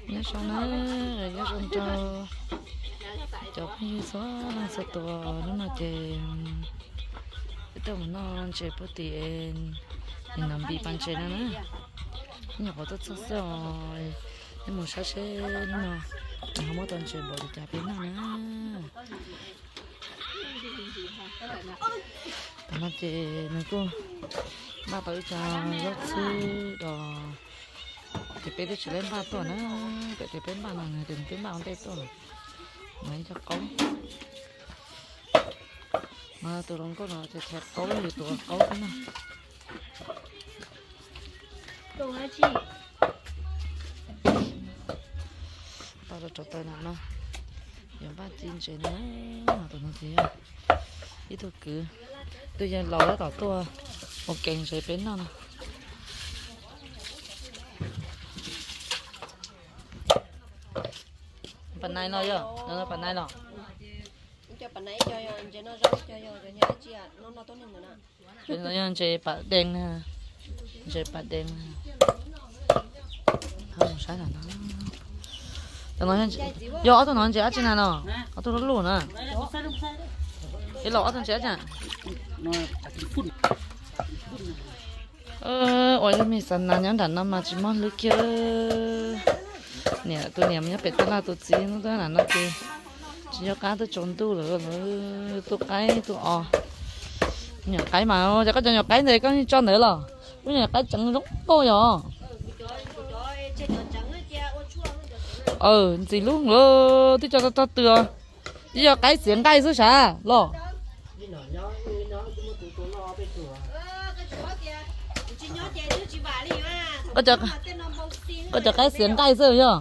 Nyob zoo na, nyob zoo rau cov phooj ywg txhua leej txhua tus. Hnub no ces peb tuaj mus noj ntses puag tim Npis pas ntses no na. Nyuam qhuav tuaj txog xwb os, nej mus saib seb hnub no nws ho muab tau ntses npaum li cas peb noj na. Tam no ces nws kuj npaj tau ib co zaub txhwb los, ces peb twb tsis lab npaj tuaj na, pem tias peb npaj no nws tias nws twb npaj ua ntej tuaj lawm. Mas ib co qaub, mas tus hluas nkauj no ces thaiv qaub, yus tus qaub xwb na. Tau rau taws no no, yuav npaj ci ntses no, tus no ces yog ib tug kwv, tus yawg laus tab tom tuaj ua ke ntses peb noj no. Pas nais no yog, no pas nais los. Yog ntses pas dees na, ntses pas dees. Yog ob tug no ntses dab tsi na no, ob tug lub lub na. Ib los ob tug ntses dab tsi. Ua ib lub me xav nas nyob nram no mas tsis mob hlwb kiag. Niam, tus niam nyob pem tab laj, tus txiv nyob nram no ces tsis nco qab, twb tsaus ntuj lawm, lawv tu qaib tu os. Nyuam qaib mas, ces koj cov nyuam qaib ntawd koj tso ntawd los? Lub nyuam qaib tseev zoo nkauj yog. Ntxim hlub, twb tso tag tag tw. Twb yog qaib xiav nqaij xwb sav los? Koj cov qaib xiav nqaij xwb yog.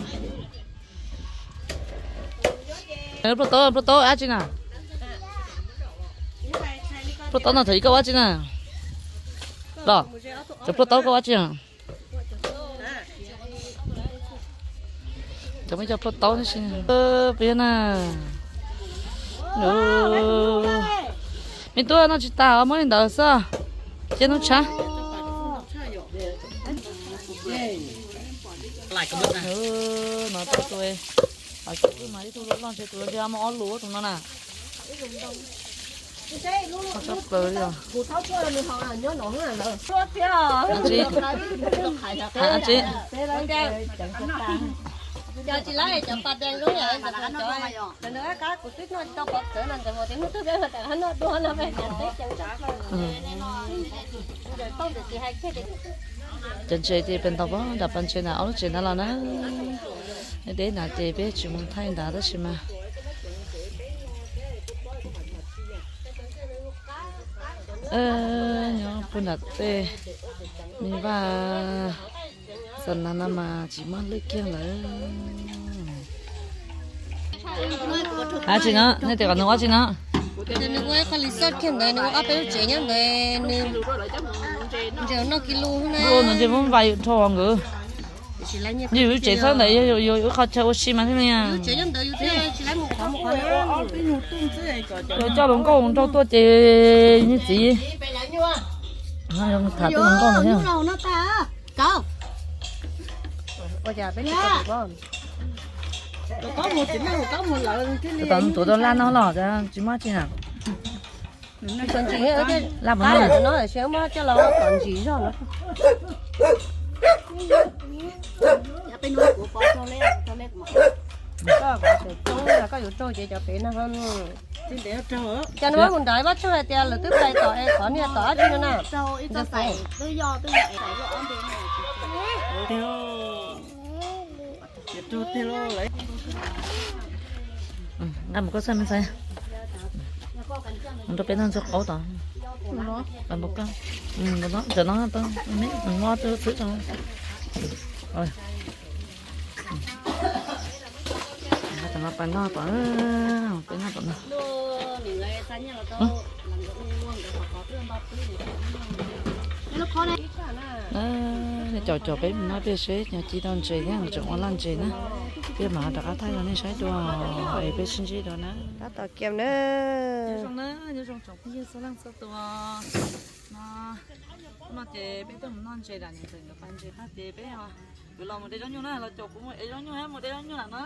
Pluaj taub, pluaj taub dab tsi na? Pluaj taub no thaum ub koj ua dab tsi na? Los, cov pluaj taub koj ua dab tsi na? Cov muaj cov pluaj taub tib si. Peb na, me tub noj tsis tas os, muab li ntawd xwb, cia hnub tshav. No tus, tus, tus mas ib tug loj loj ntshe tus ntse muaj ob lus tus no na. Cov ntses ces pem ntaus pob nram pas ntses na, ob lub tsev ntawd los na. Deb ntawd ces peb tsis mus thaij ntawd tab sis mas nyob puag nram tej me vaj xas nas no mas tsis mob hlwb kiag lawm. Dab tsi no, nej tias kom nws ua dab tsi no? Nws ua ib qho resort kiag ntawd, nws ua ob peb lub tsev nyob ntawd, nws ntses noj kis lus na. Ua no ntshe muab npais yus dhau nkawd. Yus lub tsev txhawb ntawd yog yus ib qho chaw ua si mas thiaj li. Yus coj hluas nkauj nraug tuaj ces nyiaj txiv tham tej hluas nkauj no thiab. Tuav tau laj no los tsis muaj tsi na. Laj mus no, no coj los tom ntsis zog no. Cov pem no, koj yuav raug ces cov pem no. Cas nws muab mus nrad vaj tsev hais tias lawv twb pais tom es qhov niag tom dab tsi no na. Nqa mus koj txhaj me ntxhais, mus rau peb noj ntxuag qaub tod. Cov no, mob twb xwb tso. Cov no pais noj tom, peb noj tom no. Nej caum caum peb mus noj peb seb nyob ci tau ntses thiab tseem ua laj ntses na. Peb mam rov qab thaij rau nej saib dua es peb sib ntsib dua na. Tab tom kiag na. Nyob zoo na, nyob zoo tsoom phooj ywg txhua leej txhua tus. No, hnub no ces peb tuaj mus noj ntses nram niam ntxawm nkawd pas ntses tag ces peb ho Kuv los mus de zaub nyuj na, los caum kuv mus ev zaub nyuj, mus de zaub nyuj lam no.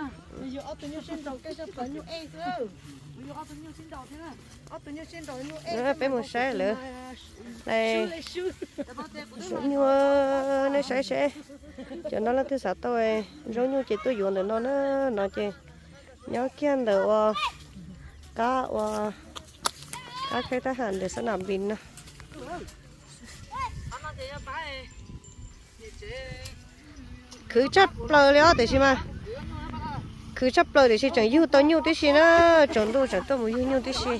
Yog ob tug nyuj sib nraus, koj sab plaws nyuj ej xwb. Yog ob tug nyuj sib nraus thiab na. Ob tug nyuj sib nraus nyuj ej. Peb mus saib lawv zaub nyuj, nej saib seb. Cov no leej twg xav tau zaub nyuj ces tuaj yuav ntawm no na, no ces nyob kiag ntawm ua qab ua qab khaib tab ham ntawm xab nam npis no. Khwv tshaj plaws li os, tiam sis mas khwv tshaj plaws tiam sis tseem yug tau nyuj tib si na, tsaus ntuj tseem tuaj mus yug nyuj tib si.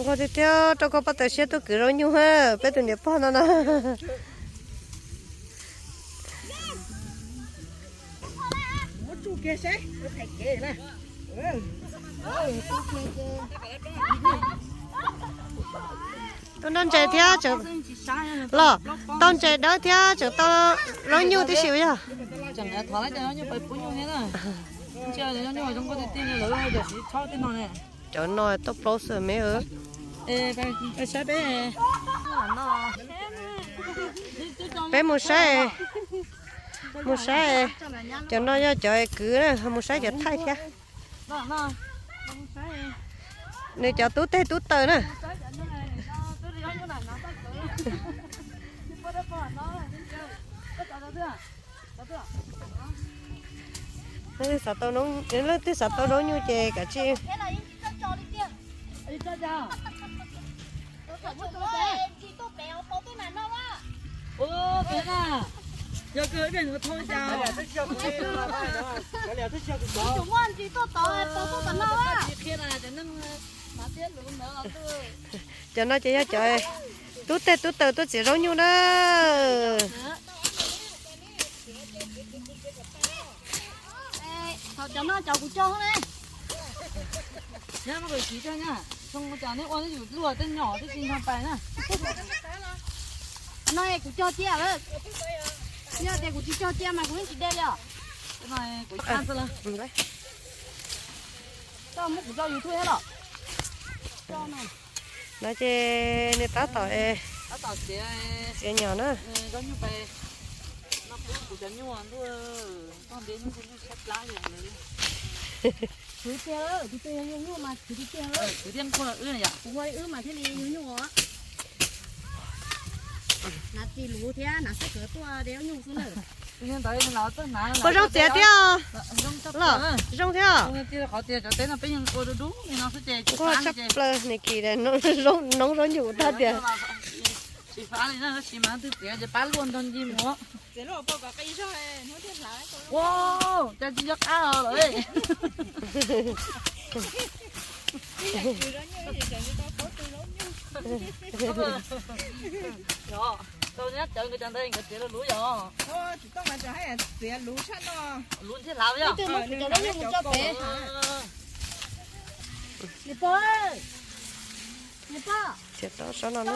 Nquag tiag tiag, rau koj pab tawm siab tuaj kwv zaub nyuj, peb tus niam pog no na. Tau nroj ntses thiab, los tau ntses dawb thiab tseem tau zaub nyuj tib si yog. Cov no tau plaub xwm me. Peb mus saib, mus saib, cov no yog cov kwv na, mus saib cov thaij thiab. Nws cov tub teg tub taw na. Leej twg xav tau zaub nyuj ces kav tsij. Cov no ces yog cov tub teg tub taw tuaj txiav zaub nyuj na. Cov no cov kuv cog ne. Nyob no kuv tsis cog na, zoo cas neb ua neb yus luaj tej nyom tib si nyob pais na. No kuv cog cia lawm. Yog tias kuv tsis cog cia mas kuv yeej tsis de li os. Koj muab kuv tso YouTube thiab los? No ces nws tab tom txiav nyom na. Khwv tiag, kuv twb yog yug nyuj mas khwv tiag tiag. Kuv ua li wb mas thiaj li yug nyuj os. Hnav txi luv thiab hnav xwb kawv tuaj de zaub nyuj xwb na. Ua zoo txiav thiab. Los zoo thiab. Ua tshaj plaws, nws kis noob zaub nyuj tag tias. Tsis fab li na, tab sis mas twg txiav ces pab luaj nrog nci mus. Ua cas tsis nco qab lawm. Tau nyob cawv nkawd cov ntawd nkawd txiav luv luv yom. Luv thiab hlav yom. Niam pog, niam pog, txiav tau sab no na.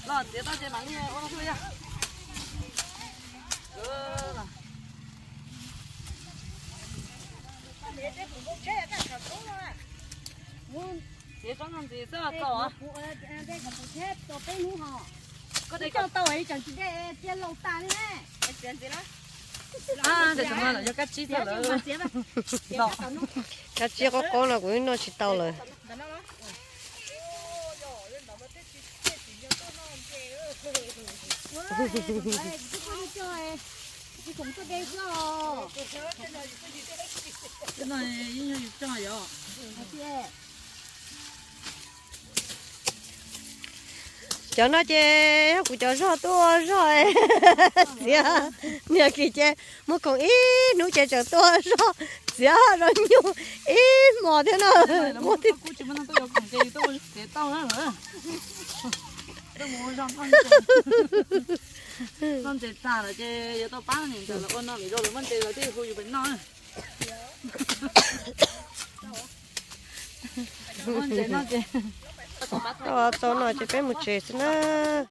Los txiav tau ces mam li ua no xwb yog. Txiav tsob no ntxiv xwb tau. Koj de tau tseem tsis de cia laus tas li ne. Cov no yog kab tsib txog lawm. Kab tsib qaub qaub no kuv noj tsis tau lawm. Cov no yeej yog yus cog yom. Cov no ces yog kuv cov zog tuaj ua zog txiav. Niag kis ces muaj khoom ib hnub ces tseem tuaj ua zog txiav zaub nyuj ib hmos thiab na. Noj ntses tag lawm ces yuav tau pab niam ntxawm lawv ua no lawm, zoo lawv muaj ntses lawv thiaj hu yus pem noj. Txaus no ces peb mus tsev xwb na.